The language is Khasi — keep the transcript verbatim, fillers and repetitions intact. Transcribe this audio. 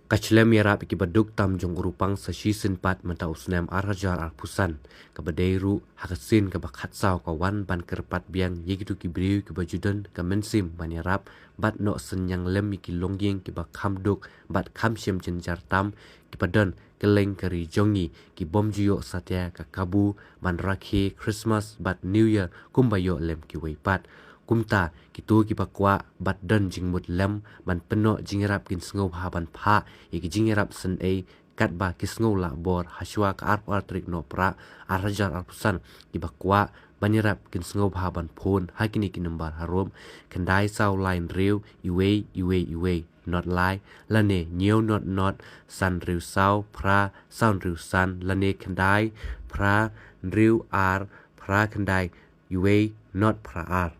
Ka shlem ïarap ïa kiba duk tam jong u riewpang sa shisien pat mynta u snem ar hajar arphew san, kaba dei ruh ha ka sien kaba khatsaw ka wan ban kyrpad biang ïa kito ki briew kiba ju don ka mynsiem ban ïarap bad noh synñiang lem ïa ki longïing kiba kham duk bad kham shym jynjar tam, kiba don kylleng ka ri jong ngi, ki bym ju ïoh satia ka kabu ban rakhe Christmas bad New Year kumba ïoh lem kiwei pat. Kumta kito kiba kwah bad don jingmut lem ban pynnoh jingïarap kin sngewbha ban phah ïa ki jingïarap synei katba ki sngew lah bor ha shuwa ka arphew ar tarik Nohprah ar hajar arphew san. Kiba kwah ban ïarap kin sngewbha ban phone ha kine ki nombar harum: khyndai saw lai hynriew wei wei wei not lai, lane hynñiew not not san hynriew saw phra saw hynriew san, lane khyndai phra hynriew ar phra khyndai wei not phra ar.